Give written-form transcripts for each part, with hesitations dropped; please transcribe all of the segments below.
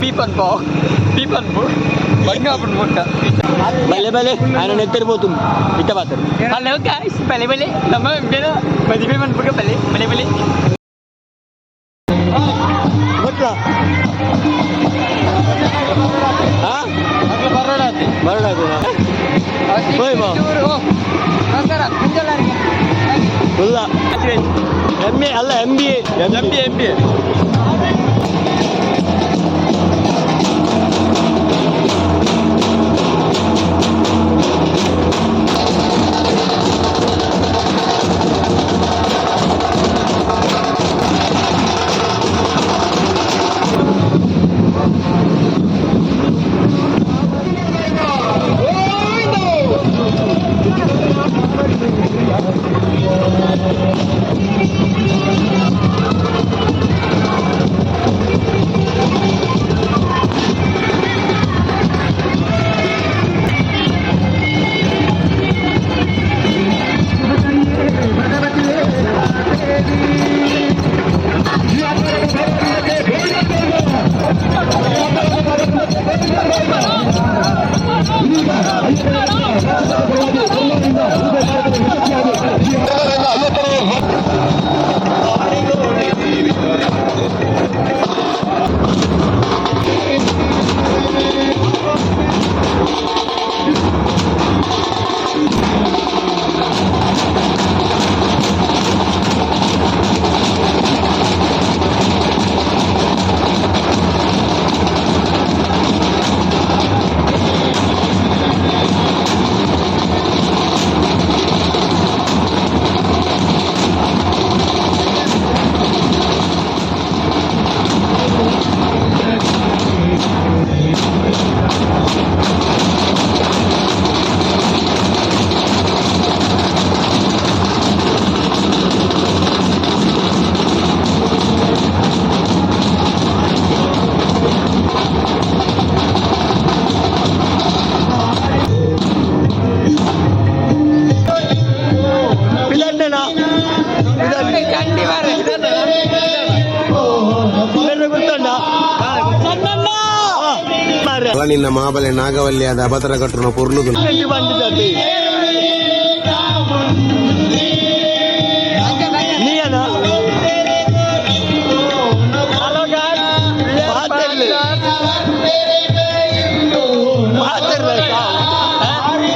ಪೀಪನ್ ಪಾವ್ ಪೀಪನ್ ಪು ಬಂಗಾಪುನ್ ಮುಟ್ಟ. ಬಲ್ಲೆ ಬಲ್ಲೆ ఆయన నెత్తరిపోతుంది ఇట్ట పాతారు. హలో గాయ్స్, బలే బలే ನಮ್ಮ ಮದುವೆ ಮನ್ಪುಗ ಬಲೆ ಬಲೆ ಬಲೆ. ಗೊತ್ತಾ? ಬರೋಡಾತು ಹೋಯ್ ಬಾ. ನಮಸ್ಕಾರ. ಇಲ್ಲ, ಎಮ್ ಎ ಅಲ್ಲ, M B A. M B M B. ಪಿಲಣ್ಣನ. ಚಂಡಿ ಮಾರ್ರೆ. ಪಿಲಣ್ಣ ಗೊತ್ತಣ್ಣ ಮಾರ್ರೆ. ನಿನ್ನ ಮಾಬಲೆ ನಾಗವಲ್ಲಿ ಆದ ಅಬತರ ಕಟ್ಟುನ ಪೊರ್ಲುಗು. ಬಂದಿದ್ದೆ ನೀಯನ. Hello guys. ಪಾತಿರ್ಲಿ. ಪಾತಿರ್ಲ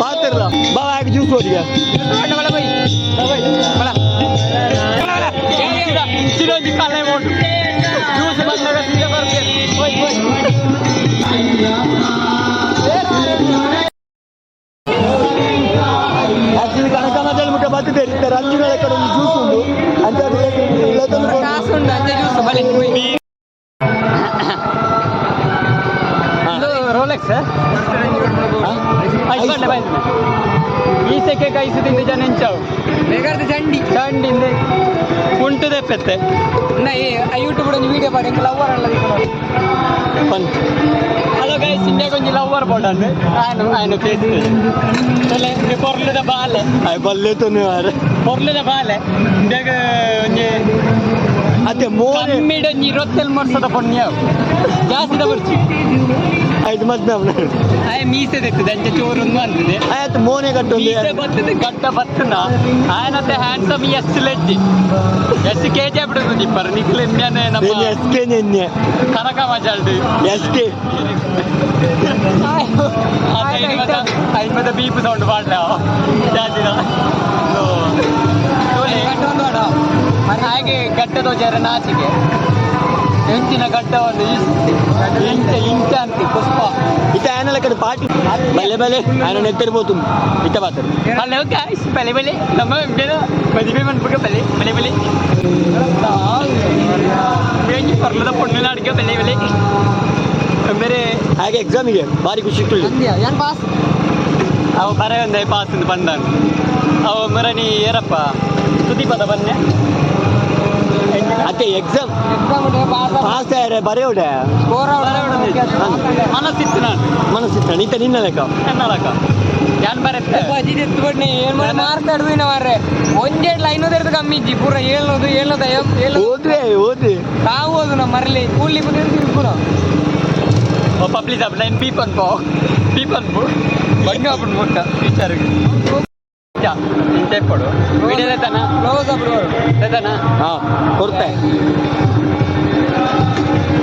ಪಾತಿರ್ಲ ಬಾ, ಆಗ ಜ್ಯೂಸ್ ಓದಿಗೆ. ಇಂಚಿನೊಂಜಿ ಕಲೆ ಮೋಟು ಜ್ಯೂಸ್ ಬಂದಾಗ ಸೀದಾ ಬರ್ತೀರಿ. ಹೋಯ್ ಹೋಯ್. ಆಕ್ಚುಲಿ ಕನಕ ಮಜಲ್ ಮುಟ್ಟ ಬತ್ತಿದೆ ರಂಜು ಕಡೆ ಒಂದು ಜ್ಯೂಸ್ ಉಂಟು ಅಂತ. ಕಾಸು ಉಂಟು ಅಂಚೆ ಜ್ಯೂಸ್ ಬಲೆ. ಇದು ರೋಲೆಕ್ಸ್. ಈ ಸೆಕೆ ಕೈಸು ತಿಂದು ಜನ ಎಂಚಾವು. ಬೇಕಾದ್ರೆ ಚಂಡಿ. ಚಂಡಿಂದ ಕುಂಟು ದೆಪ್ಪೆತ್ತೆ. ಯೂಟ್ಯೂಬ್ ಒಂಜಿ ವಿಡಿಯೋ ಪಾಡಿ, ಎಂಕ್ ಲವ್ವರ್ ಅಲ್ಲ. ಹಲೋ ಗೈಸ್, ಇಂಡಿಯಾ ಕೊಂಚ ಲವ್ವರ್ ಬೋರ್ಡ್ ಅಂದು ಆನು ಆನು ಫೇಸ್ ಚಲೆ ಪೊರ್ಲುದ ಬಾಲೆ. ಬಲ್ಲೆ ತೊಂದ್ರೆ ಮಾರ್ರೆ. ಪೊರ್ಲುದ ಬಾಲೆ ಇಂಡಿಯಾಗ ಒಂಜಿ ಅತ್ತೆ ಮೋನೆ. ಕಮ್ಮಿಡ್ ಒಂಜಿ 27 ವರ್ಷದ ಪೊಣ್ಯ ಜಾಸ್ತಿ ಬರ್ಚಿ. ಆಯ್ತು, ಮದ್ವೆ ಅವನ. ಆಯ್ ಮೀಸೆ ತೆತ್ತದೆ ಅಂಚೆ ಚೋರೊಂದು ಅಂತಿದೆ. ಆಯ್ತು, ಮೋನೆ ಕಟ್ಟೊಂದು. ಮೀಸೆ ಬರ್ತದೆ, ಗಡ್ಡ ಬತ್ತನ ಆಯನತ್ತೆ ಹ್ಯಾಂಡ್ಸಮ್. ಎಸ್ ಲೆಜ್ಜಿ ಎಸ್ ಕೆ ಜಿ ಬಿಡುದು ಇಪ್ಪರು ನಿಖಿಲ್ ಎಮ್ಯಾನೆ ನಮ್ಮ. ಎಸ್ ಕೆ ನಿನ್ನೆ. ಕನಕ ಮಜಾಲ್ದು. S K. ಐಮದ beep sound ಪಾಡ್ಲ ಜಾಸ್ತಿ. ಹಾಗೆ ಗಡ್ಡ ತೋಜಾರ ನಾಚಿಗೆ ಎಂಚಿನ ಗಡ್ಡ ಒಂದು ಇಂಚ ಇಂಚ ಅಂತ ಪುಷ್ಪ. ಇತ್ತ ಆನಲ ಕಡೆ ಪಾಟಿ ಬಲ್ಲೆ ಬಲ್ಲೆ ఆయన నెత్తరిపోతుంది ఇట్ట పాతారు. ಹಲೋ ಗಾಯ್ಸ್, ಬಲೆ ಬಲೆ ನಮ್ಮ ಮದುವೆ ಮನ್ಪುಗ ಬಲೆ ಬಲೆ ಬಲೆ ಪರ್ಲದ ಪೊಣ್ಣು ಅಡಿಗೆ ಬಲೆ ಬಲೆ ಬೇರೆ. ಹಾಗೆ ಎಕ್ಸಾಮಿಗೆ ಭಾರಿ ಖುಷಿ ಇತ್ತು. ಏನ್ ಪಾಸ್? ಅವ ಬರ ಒಂದೇ ಪಾಸ್ ಬಂದಾನು ಅವ ಮರನಿ ಏರಪ್ಪ ಸುದೀಪದ ಬನ್ನೆ. ಅತ್ತೆ ಎಕ್ಸಾಮ್. Exam pass. ಪಾಸ್ ಆಯ್ರೆ ಬರೆಯೋಡೆ. ಸ್ಕೋರ್. ಮನಸ್ಸಿತ್ತು ನಾನು. ಮನಸ್ಸಿತ್ತ ಇತ್ತ ನಿನ್ನ ಲೆಕ್ಕ. ಎನ್ನಲಕ್ಕ ಯಾನ್ ಬರತ್ತೆ. ಏನ್ ಮಾಡ ಮಾರ್ಕ್ ತಡ್ದು ಮಾರ್ರೆ, ಒಂಜೆಡ್ಲ 500 ಕಮ್ಮಿ ಇಜ್ಜಿ, ಪೂರ 700 700 700. ಓದ್ರಿ ಓದ್ರಿ. ತಾವು ಓದು ನಮ್ಮ ಮರಲಿ ಕೂಲಿ ಪೂರ. ಪಬ್ಲಿಸ್ ಅಪ್ ನೈನ್ ಪೀಪ್ ಅನ್ಪೋ ಪೀಪ್ ಅನ್ಪು ಬಂಗ ಅಪ್ಪು ಮುಟ್ಟ ಫ್ಯೂಚರ್ ಇಂಚ ಇಪ್ಪಡು ವಿಡಿಯೋ ತನ ಕ್ಲೋಸ್ ಅಪ್ ತನ. ಹಾ, ಕೊಡ್ತೆ.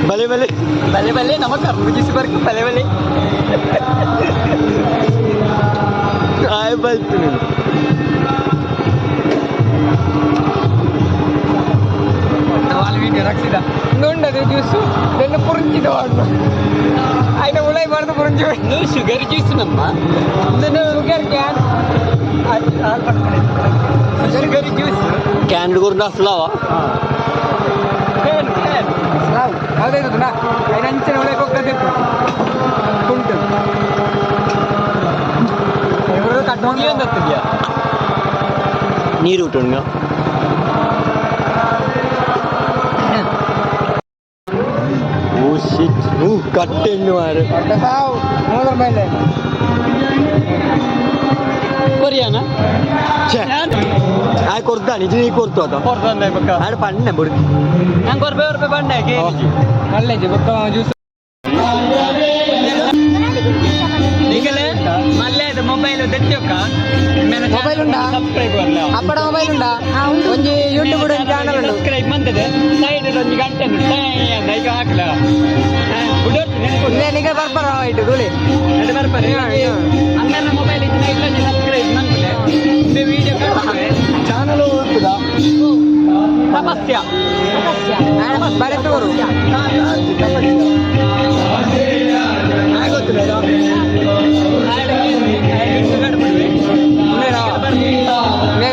ಬಲೆ ಬಲೆ. ಬಲೆ ಬಲೆ, ನಮ್ಮ ಕರ್ಮಜಿಸಿ ಬರ್ಕು ಬಲೆ ಬಲೆ. ಆಯ್ ಬಲ್ತೀನಿ. ವಿಡಿಯೋ ರಕ್ಷಿತ. ಉಂಡದು ಜ್ಯೂಸು ಬೆನ್ನು ಪುರಿಂಚಿದ ವಾಡು ಆಯ್ನ ಉಲೈ ಬಾರ್ದು ಪುರಿಂಚಿ. ನೀವು ಶುಗರ್ ಜ್ಯೂಸ್ ನಮ್ಮ. Sugar can. Sugar juice. Can ಕೊರ್ದು ಅಸ್ಲಾವ. Can can. ಹೌದಾಯ್ತದ ಐನ ಅಂಚಿನ ಉಲೈ ಕೊಕ್ಕದಿತ್ತು ಉಂಟು ಇವರು ಕಟ್ಕೊಂಡು. ಏನು ತತ್ತಿದ್ಯಾ? ನೀರು ಊಟ. ಓ ಶಿಟ್, ಹೂ ಕಟ್ಟೆಣ್ಣು ಮಾರು. ಸಾವು ಮೂರು ಮೇಲೆ. ಕೊರಿಯಾನ. ಛೇ, ಆಯ್ ಕೊರ್ದ ನಿಜ ನೀ ಕೊರ್ತು ಅದ. ಕೊಡ್ತಂದೆ ಬಕ್ಕ. ಆಡ ಪಣ್ಣೆ ಬುಡ್ದು. ನಂಗೆ ಕೊರ್ಬೆ ಕೊರ್ಬೆ ಬಂಡೆ. ಮಲ್ಲೇಜಿ ಬೊಕ್ಕ ಜ್ಯೂಸ್. ಈಗಲೇ ಮಲ್ಲೆ ಮೊಬೈಲ್ ದೆಚ್ಚೊಕ್ಕ. ಮೊಬೈಲ್ ಉಂಡಾ? ಸಬ್ಸ್ಕ್ರೈಬ್ ಬರ್ಲ. ಅಪ್ಪಡ ಮೊಬೈಲ್ ಉಂಡಾ? ಒಂಜಿ ಯೂಟ್ಯೂಬ್ ಒಂಜಿ ಚಾನಲ್ ಉಂಡು. ಸಬ್ಸ್ಕ್ರೈಬ್ ಮಂತದೆ, ಸೈಡ್ ಒಂಜಿ ಗಂಟೆ ಈಗ ಹಾಕ್ಲ. ಇಲ್ಲೇ ನಿಗ ಬರ್ಬಾರ ಆಯ್ತು ಧೂಳಿ. ಬರ್ತಾರೆ. ಅಣ್ಣನ ಮೊಬೈಲ್ ಇತ್ತು, ಸಬ್ಸ್ಕ್ರೈಬ್ ಮಂತದೆ, ವಿಡಿಯೋ ಕಟ್ತದೆ. ಚಾನಲ್ ಹೋಗ್ತದ. ತಪಸ್ಯ. ಬರೆತವರು.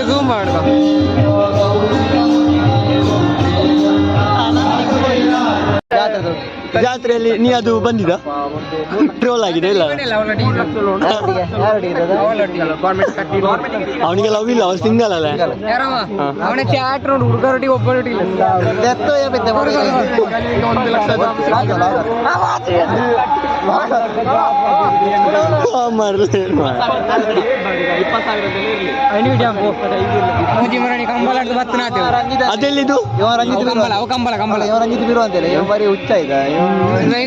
ಝೂಮ್ ಮಾಡುದ. ಜಾತ್ರೆಯಲ್ಲಿ ನೀ ಅದು ಬಂದಿದ ಟ್ರೋಲ್ ಆಗಿದೆ ಇಲ್ಲ? ಅವನಿಗೆ ಲವ್ ಇಲ್ಲ, ಅವನು ಸಿಂಗಲ್ ಅಲ್ಲ. ಅವನ ಚಾಟ್ ನೋಡು, ಹುಡುಗರೊಟ್ಟಿಗೆ ಒಬ್ಬರೊಟ್ಟಿಗೆ ಇಲ್ಲ. ಮರಲೇ. ಮೂಜಿ ಮರಣಿ ಕಂಬಳ ಬತ್ತನಾತೆ. ಅದೆಲ್ಲಿದು? ಕಂಬಳ ಅವು, ಕಂಬಳ ಕಂಬಳ.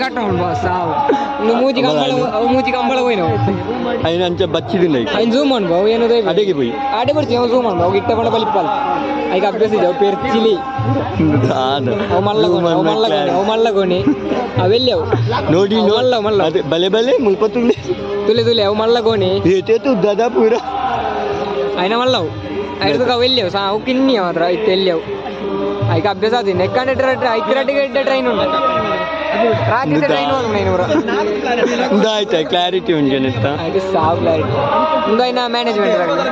ಕಟ್ಟ ಉಂಟು ಸಾವು. ಇನ್ನು ಮೂಜಿ ಕಂಬಳ ಅವು, ಮೂಜಿ ಕಂಬಳ ಹೋಯ್ನವು. అయిన ಅಂಚ ಬಚ್ಚಿದಿಲ್ಲ ಈಗ. ಅಯ್ನ್ ಝೂಮ್ ಅನ್ಬೋ ಅವು ಏನದು. ಅಡಿಗೆ ಪೋಯಿ. ಆಡೆ ಬರ್ತೀನಿ. ಅವು ಝೂಮ್ ಅನ್ಬೋ, ಅವು ಇಟ್ಟ ಬಣ ಬಲಿಪ್ಪಲ್ ಐಕ ಅಭ್ಯಾಸ ಇದೆ. ಅವು ಪೆರ್ಚಿಲಿ. ಅವು ಮಲ್ಲಗೋಣಿ, ಅವು ಮಲ್ಲಗೋಣಿ, ಅವು ಮಲ್ಲಗೋಣಿ. ಅವೆಲ್ಲಿ ಅವು? ನೋಡಿ. ಅವು ಮಲ್ಲ ಮಲ್ಲ. ಅದೇ ಬಲೆ ಬಲೆ ಮುಲ್ಪತ್ತುಂಡೆ. ತುಲೆ ತುಲೆ, ಅವು ಮಲ್ಲಗೋಣಿ. ಏತೇತು ದದ ಪೂರ. అయిన మళ్ళవు ఐదు ಅವು ಎಲ್ಲಿ ಅವು ಸಾ ಅವು ಕಿನ್ನಿ ಮಾತ್ರ ಇತ್ತು. ಎಲ್ಲಿ ಅವು? ಐಕ ಅಭ್ಯಾಸ ಆದಿ ನೆಕ್ಕಂಡೆ ಐಕ್ರಟಿಗೆ ಟ್ರೈನ್ ಉಂಟು. ರಾತ್ರಿ ಟ್ರೈನ್ ಹೋಗಿ ನೂರ. ಆಯ್ತಾ, ಕ್ಲಾರಿಟಿ ಉಂಟು ಎತ್ತ. ಅದು ಸಾವು ಕ್ಲಾರಿಟಿ ಒಂದು. ಐನ ಮ್ಯಾನೇಜ್ಮೆಂಟ್ ಒಂದು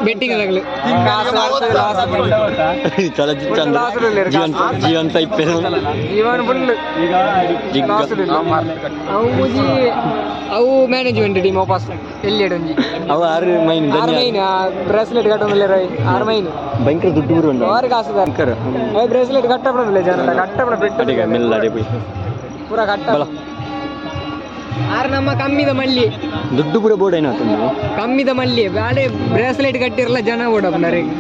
ಬೆಟ್ಟಿಂಗ್ ತಗಲು. ಚಲ ಚಂದ ಜೀವನ್ ಜೀವನ್ ಇಪ್ಪೆ. ಜೀವನ ಫುಲ್. ಜಿಗ್ಗ. ಅವು ಮುಜಿ ಅವು ಮ್ಯಾನೇಜ್ಮೆಂಟ್ ಟೀಮ್ ವಾಪಸ್ ಎಲ್ಲಿ ಒಂಜಿ. ಅವು ಆರು ಮೈನ್. ಆರು ಮೈನ್ ಬ್ರೇಸ್ಲೆಟ್ ಕಟ್ಟೊಂದಿಲ್ಲ, ಆರು ಮೈನ್. ಭಯಂಕರ ದುಡ್ಡು ಊರು ಉಂಟು. ಆರು ಕಾಸು. ಭಯಂಕರ. ಅವು ಬ್ರೇಸ್ಲೆಟ್ ಕಟ್ಟಪಡೋದಿಲ್ಲ ಜನ, ಕಟ್ಟಪಡ ಬಿಟ್ಟು. ಅಡಿಗ ಮೆಲ್ಲ ಅಡೆ ಪೋಯಿ. ಪೂರ ಕಟ್ಟ. ಬಲ. ಆರು ನಮ್ಮ ಕಮ್ಮಿದ ಮಲ್ಲಿ. ದುಡ್ಡು ಪೂರ ಬೋರ್ಡ್ ಏನಾಯ್ತು? ಕಮ್ಮಿದ ಮಲ್ಲಿ ಬಾಳೆ ಬ್ರೇಸ್ಲೆಟ್ ಕಟ್ಟಿರಲ್ಲ ಜನ ಓಡಪ್ಪ ಅರೆಗ್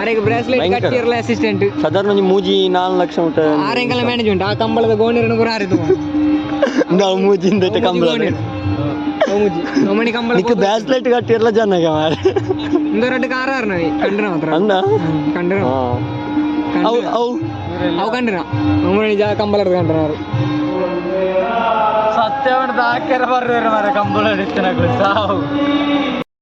ಅರೆಗ್ ಬ್ರೇಸ್ಲೆಟ್ ಭಯಂಕರ. ಕಟ್ಟಿರಲ್ಲ ಅಸಿಸ್ಟೆಂಟ್. ಸಾಧಾರಣ ಒಂಜಿ ಮೂಜಿ ನಾಲ್ಕು ಲಕ್ಷ ಉಂಟ. ಆರೆಂಕಲ ಮ್ಯಾನೇಜ್ಮೆಂಟ್ ಆ ಕಂಬಳದ ಗೋಣಿರನ್ನು ಪೂರ ಆರಿತು. ನಾವು ಮೂಜಿಂದ ಕಂಬಳ. ಮೂಜಿ ನಮ್ಮನಿ ಕಂಬಳ. ನಿಕ್ಕ ಬ್ಯಾಸ್ಲೆಟ್ ಕಟ್ಟಿರಲ್ಲ ಜನಗ ಮಾರೆ. ಇಂದ ಎರಡು ಕಾರ್ ಆರ್ನವಿ ಕಂಡ್ರ ಮಾತ್ರ. ಅಂದ. ಕಂಡ್ರ. ಅವು ಅವು. ಅವು ಕಂಡ್ರ ನಮ್ಮನಿ ಜಾ ಕಂಬಳ ಕಂಡ್ರ ಅವರು. ಸತ್ಯವನ್ನು ಹಾಕ್ಯಾರ ಬರ್ರಿ ಮರ ಕಂಬಳ ಸಾವು.